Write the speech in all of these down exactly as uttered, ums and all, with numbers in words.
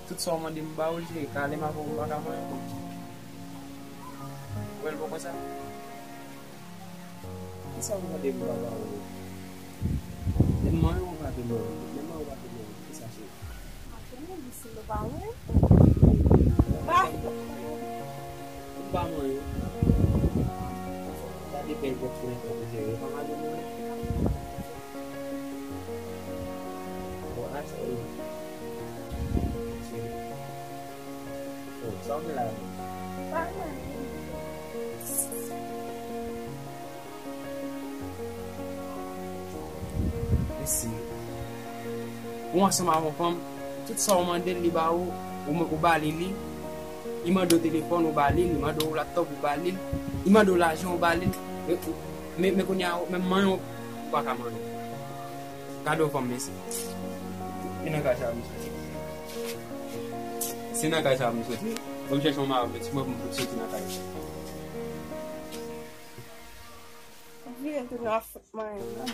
Tout sa w mande m ba ou l, cheri, kale m avè w m pa ka manyen. Ou wè l poko sa? Kisa w mande m pa ba ou l? Lè m manyen w pa vle manyen. Lè m manyen w pa vle manyen. Kisa, cheri? Anfin, nou di si nou pa manyen. Ou pa manyen. Gade bèl bòt mwen pran pou cheri. Ou pa manyen mwen. Bon, achte. Cheri. Oh, sa w gen la? Pa manyen. Mèsi. Ou ansanm avè yon fanm, tout sa w mande l, li ba ou, ou, ou ba li li. Li mande w telefòn, ou ba li l. Li mande w laptòp, ou ba li l. Li mande w lajan, ou ba li l. Men, men, men kounye a, menm manyen w pa ka manyen. Gade yon fanm, mesye. E nan kay sa a m soti. Se nan kay sa a m soti. Ban m chèche yon mari, ti mwen pou m soti nan kay sa. Vire tounen w ap fout manyen m nan.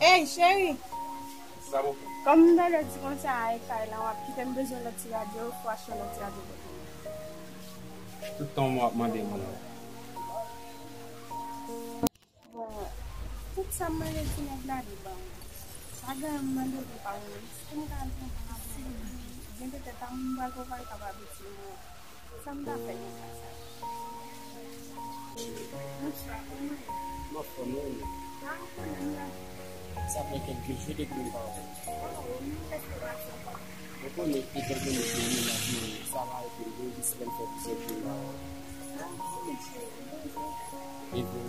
Ey, cheri! Sa bon? Kòm m tande w di konsa, e kay la, w ap kite m bezwen lòt ti radyo, fò achte yon lòt ti radyo pou mwen. Tout tan w ap mande mwen la. Bon, tout sa m mande ti nèg la, li ban mwen. Pa gen anyen m mande l, li pa ban mwen. Si m ka jwenn, si gen petèt a mwen, m pral pran kay, li kapab itilize mwen. Sa m ta fè nan ka sa? Bonswa, kòman w ye? M anfòm, e ou menm? A, ou konnen m la. Sa fè kèlke jou depi m pa wè w. O, ou menm, kèske w ap fè? Ou konnen, etan done ke menaj mwen, sa pa rete l vre, jis lè m fè plizyè jou m pa wè w. A, ou konnen, cheri, m bezwen w. E vre?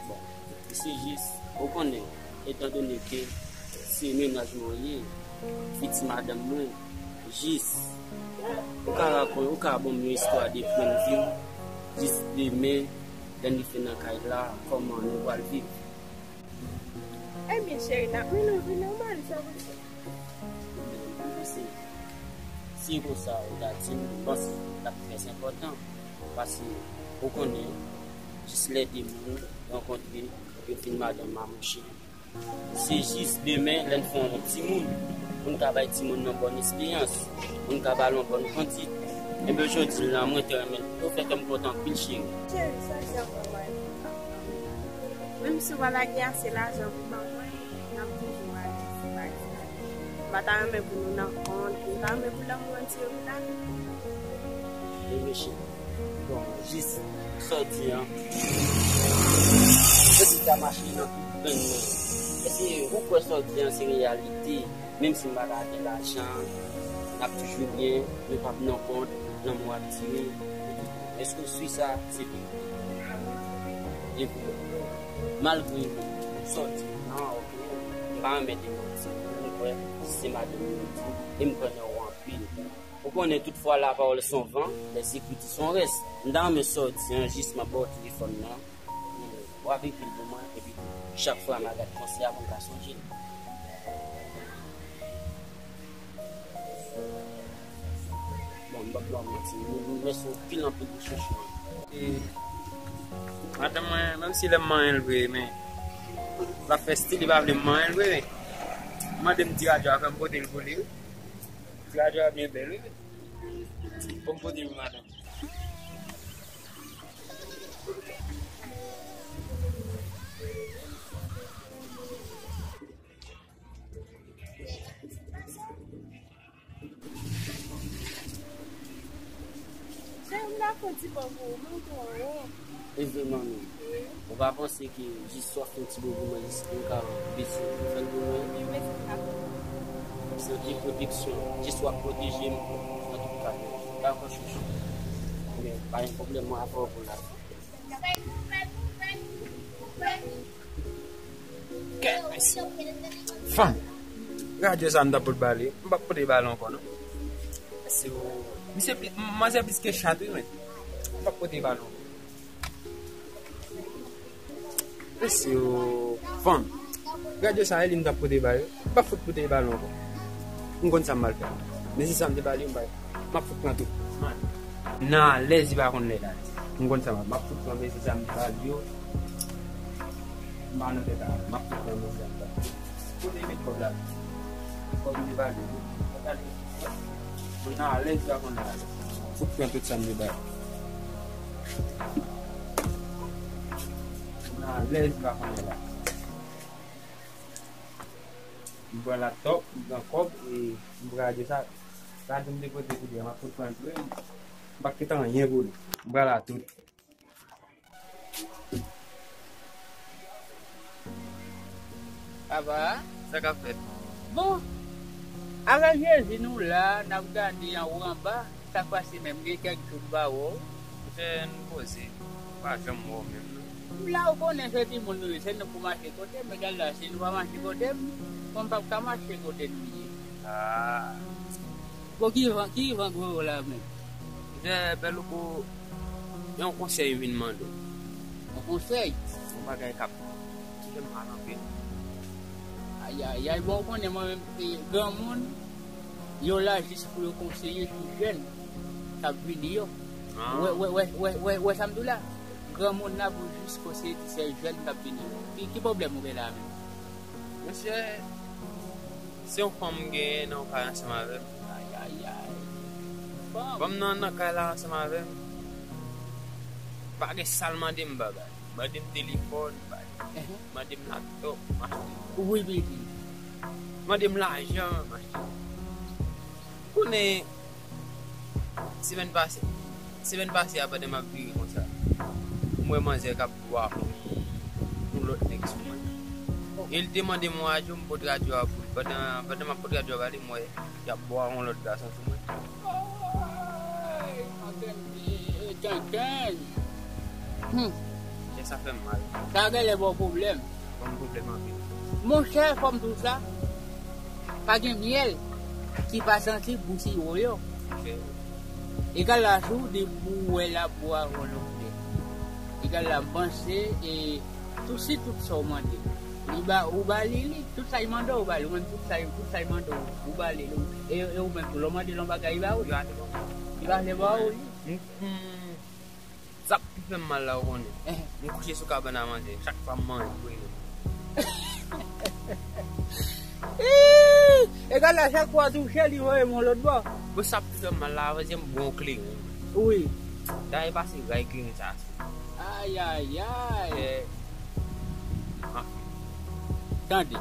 Bon, se jis, ou konnen, etan done ke se menaj mwen w ye, fiti madanm mwen, jis, ou ka rakon-, ou ka ban m yon istwa de pwen de vi w, jis demen, lè n rive nan kay la, kòman nou pral viv? Ebyen, cheri, n ap mennen w vi nòmal, sa pase. Mèsi. Si e konsa, ou ta di m, m panse l ap trè enpòtan. Paske, ou konnen, jis lè de moun rankontre, yo fin madanm a mouche. Se jis demen, lè n fè yon timoun, pou n ka bay timoun nan bòn esperyans, pou n ka ba l yon bòn kondit. Enben, jodi la, mwen te renmen, ou fè kè m kontan anpil, cheri. Cheri, sa di ankò mwen. Menm si w pa lage ase lajan pou ban mwen, n ap toujou al, se pa ekspre. M pa ta renmen pou nou nan kont, m ta renmen pou lanmou an tire pou lavi. Reflechi. Bon, jis sa w di an. Petèt ta mache nan tout grenn mwen. Èske ou kwè sa w di an se reyalite? Menm si m pa ka gen lajan, n ap toujou byen, nou p ap nan kont, lanmou ap dire. Èske w swi sa se verite? Epi, malgre sa w di an, ok, m pa renmen demanti, m kwè se madanm ou di, e m kwè nan ou anpil. Ou konnen tout fwa la parole sont vaines, les écritures sont restes. M ta renmen sa w di an, jis m ap ba w telefòn nan. W ap ekri l pou mwen, epi chak fwa m a gad konsèy a pou m ka sonje l. Bon, m p ap ba w manti, m, m mèsi anpil, anpil pou chouchou. E, madanm mwen, menm si lè m manyen l vre, men l ap fè stil, li pa vle m manyen l vre. Mande m ti radyo a, fè m pote l pou li, wi. Ti radyo a byen bèl, wi. Bon, m pote l pou madanm. Cheri, m dakò ti bò pou ou, men ou twò wo. E vre, manmi. Ou pa panse ke jis w ap fè yon ti bobo mwen jis pou m ka bezwen fè l pou mwen? Wi, men se sa. Se yon ti pwoteksyon. Jis w ap pwoteje m nan tout ka. Dakò, chouchou. Men, pa gen pwoblèm, mwen avè w pou la. Kè, mèsi. Fanm. Radyo sa m t ap pote ba li. M p ap pote ba li ankò, non. Mèsi, o. Misye pli, manzè plis ke chat, wi, men. M p ap pote ba li ankò. Mesye yo, fanm. Gade sa, e li m t ap pote ba yo. M p ap fout pote ba yo ankò. M konn sa m pral fè. Men se sa m te ba li yo, m bay. M ap fout pran tout. Nan alèz, li pa konn lè l ale. M konn sa m ap, m ap fout pran, men se sa m te ba li yo. M pa nan tèt a, m ap tou pran nan tèt la. Kote met kòb la? Kòb li pa di. Mwen alèz la konnen alèz. Fout pran tout sa m te bay. Mwen alèz la konnen la. M pran laptop, m pran kòb, e m pral di sa. Sa di m depoze kote a, m ap fout pran tou. M pa kite anyen pou li. M pral la tout. Papa, sa k ap fèt? Bon, avèk Jezi nou la, n ap gade anwo anba. Sa k pase menm, gen kèk jou m pa wè w. Monchè, nou poze, m pa janm wè w menm non. M la, ou konnen se timoun nou ye, se nou pou mache kote m, egal la, si nou pa mache kote m, mwen m p ap ka mache kote nou ye. Ah. Bon, ki van, ki van gwo la menm? Monchè, Pè Louko, yon konsèy m vin mande w. Yon konsèy? Yon bagay k ap ki fè m mal anpil. Ayayay, bon, ou konnen mwen menm, e, granmoun, yo la jis pou yo konseye ti jèn k ap vini yo. Ah. Wè, wè, wè, wè, wè, wè sa m di w la? Granmoun la pou jis konseye ti sè jèn k ap vini yo. Ki, ki pwoblèm ou gen la menm? Mesye, se yon fanm m genyen nan yon kay ansanm avè m. Ayayay. Fanm. Fanm nan nan kay la ansanm avè m. Pa gen sa l mande m pa bay. Mande m telefòn, m bay. Ehn. Mande m laptop, m achte. Wi, baby. Mande m lajan, m achte. Konnen, semèn pase, semèn pase a, pandan m ap vire konsa, m wè manzè k ap bwa yon lòt nèg sou mwen. E l te mande m yon radyo, m pote radyo a pou li. Pandan, pandan m ap pote radyo a ba li, m wè y ap bwa yon lòt gason sou mwen. Ay, madanm, e, e, tenten. Hmm. Monchè, sa fè m mal. Sa genlè ba w pwoblèm. Ban m pwoblèm anpil. Monchè, fò m di w sa, pa gen myèl ki pa santi gou siwo yo. Monchè. Egal la, si w di pou w wè l ap bwa yon lòt lè. Egal la, m panse, e, tout si tout sa w mande. Li ba, ou ba li li, tout sa l mande w, ou ba li, ou menm tout sa, tout sa l mande w, ou ba li li. E, e ou menm tou, lè w mande l yon bagay, li ba ou li. Li ba te bon. Li ba te ba ou li. M, m, sa k pi fè m mal la, ou konnen. Ehn. M kouche sou kabann a manzè, chak fwa m manje, pou li. Ih! Egal la, chak fwa w touche, li voye m yon lòt bò. Bon, sa k pi fè m mal la, avè m bon kleren. Wi. Dayè pase ray kleren sa. Ayayay. Eh, anfen. Tande.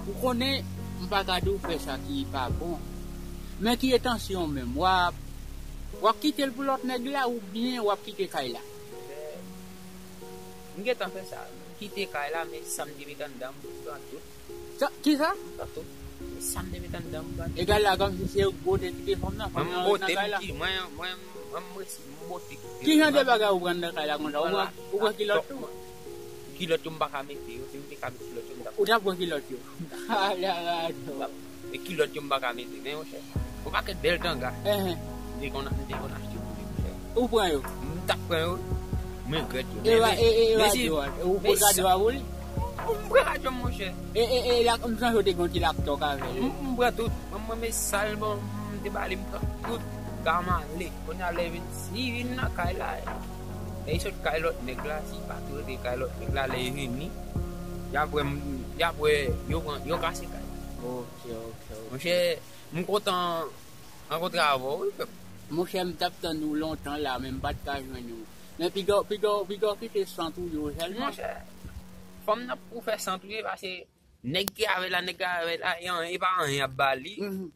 Ou konnen, m pa ka di w fè sa ki pa bon. Men ki entansyon w menm? W ap, w ap kite l pou lòt nèg la oubyen w ap kite kay la? Eh, m gentan fè sa. M kite kay la, men sa m te met anndan, m pran tout. Sa, kisa? M pran tout. Sa m te met anndan, m pran tout. Egal la, kòmsi se ou k bote kite fanm nan, fanm nan ret nan kay la. Mwen, mwen, mwen, mwen, m resi, m bote kite. Ki jan de bagay ou pran nan kay la konsa? Ou pran, ou pran kilòt tou? Kilòt yo m pa ka mete yo, si m te ka mete kilòt yo, m t ap. Ou t ap pran kilòt yo? Ala radòt. E kilòt yo m pa ka mete, men monchè, yon pakèt bèl tanga. Ehn. M te konn, m te konn achte pou li, monchè. Ou pran yo? M t ap pran yo, m regrèt yo. E men, men, e, e, e men si radyo a? Ou pran radyo a pou li? M pran radyo m, monchè. E, e, e, la, m sonje w te gen yon ti laptop avè l. M, m pran tout. Mwen, mwen, men sal, bon, m te ba li, m pran tout. Gade m ale. Kounye a lè vin, si vin nan kay la, lè li sot kay lòt nèg la, si pa tou rete kay lòt nèg la, lè li vini, y ap wè m, y ap wè, yo pran, yo kase kay. Ok, ok, ok. Monchè, m kontan rankontre avè w, wi, frè m. Monchè, m t ap tann ou lontan la, men m pa t ka jwenn ou. Men piga w, piga w, piga w kite sant ou yo sèlman. Monchè, fanm nan pou fè sant ou ye, paske nèg ki avè l la, nèg ki avè l la, e anyen, e pa anyen y ap ba li. Mhm.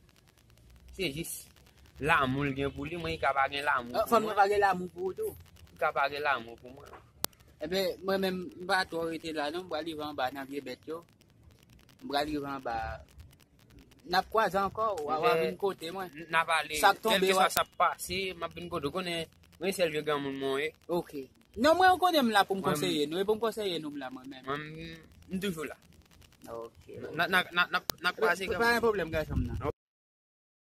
Se jis lanmou l gen pou li, mwen, li ka pa gen lanmou pou mwen. Ah, fanm nan pa gen lanmou pou ou tou? Li ka pa gen lanmou pou mwen. Enben, mwen menm, m pa twò rete la non, m pral rive anba nan vye bèt yo. M pral rive anba. N ap kwaze ankò, w a, w a vin kote mwen. N ap pale, sa k tonbe, kèlkeswa sa k pase, m ap vin kote w. Konnen, mwen sèl vye granmoun mwen ye. Ok. Non, mwen, ou konnen m la pou m konseye nou, e pou m konseye nou m la mwen menm. Mwen, m, m toujou la. Ok, ok. N a, n a, n a, n a, n a kwaze. Pa gen pwoblèm, gason m nan.